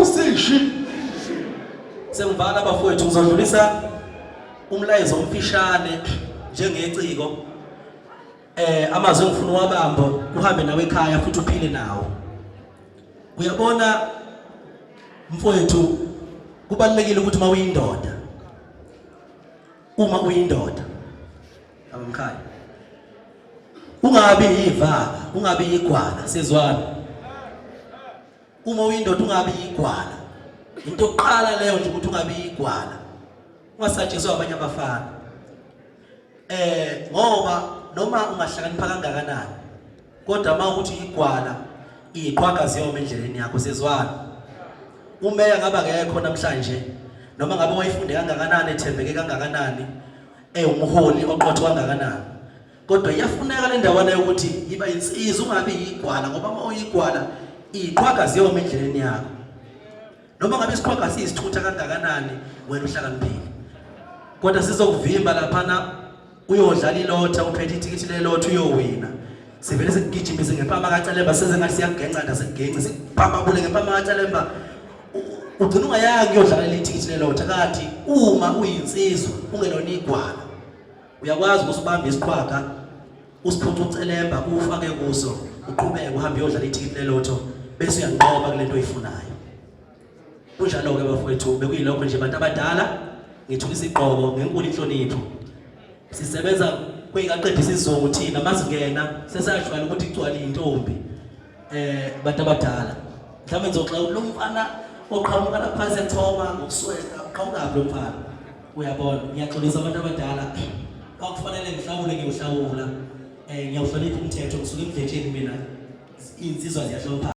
Usishi. Sengivala bafowethu, ngizodlulisa umlayezo omfishane njengeciko. Amazwi engifuna uwabambo uhambe nawe ekhaya futhi uphile nawo. Uyabona mfowethu, kubalulekile ukuthi uma uyindoda, uma uyindoda abamkhaya, ungabi yivaka, ungabi yigwala, sezwana. Uma uyindoda ungabi yigwala. Into yokuqala leyo nje ukuthi ungabi yigwala, ungasatshiswa abanye abafana. Ngoba noma ungahlakanipha kangakanani, kodwa uma ukuthi igwala, iqhwaga ziyoma endleleni yakho, sezwana. Umeya ngaba akekho namhlanje, noma ngabe wayifunde kangakanani, ethembeke kangakanani, ewumholi oqotho kangakanani, kodwa iyafuneka le ndawana yokuthi yiba insizwa, ungabi yigwala, ngoba uma uyigwala iqhwaga ziyoma endleleni yakho. Noma ngabe isiqhwaga siyisithutha kangakanani, wena uhlakaniphile, kodwa sizokuvimba laphana uyodlala ilotha, uphethe ithikithi lelotha, uyowina. Sivele sikugijimise ngempama kaCelemba, seze ngathi siyakugenca nda sikugenci, sikubambabule ngempama kaCelemba, ugcina ungayanga uyodlala ithikithi lelotha. Kanti uma uyinsizwa ungelona igwala, uyakwazi ukuthi ubambe isiqhwaga, usiphuce uCelemba, ufake kuso, uqhubeke uhambe uyodlala ithikithi lelotho, bese uyanqoba kulento oyifunayo. Kunjalo-ke bafowethu, bekuyilokho nje bantu abadala. Ngithuka isigqoko ngenkulu inhlonipho. Sisebenza kweyikaqeda isizungu thina, masingena sesajwayela ukuthi kugcwale intombi. Bantu abadala, mhlawumbe ngizoxa lo mfana oqhamuka lapha sethoma ngokusweka, uqhamukaphi lo mfana? Uyabona, ngiyaxolisa abantu abadala, kwakufanele ngihlawule, ngiyohlawula. Ngiyawuhlonipha umthetho, ngisuke emdletsheni mina, insizwa ziyahlonipha.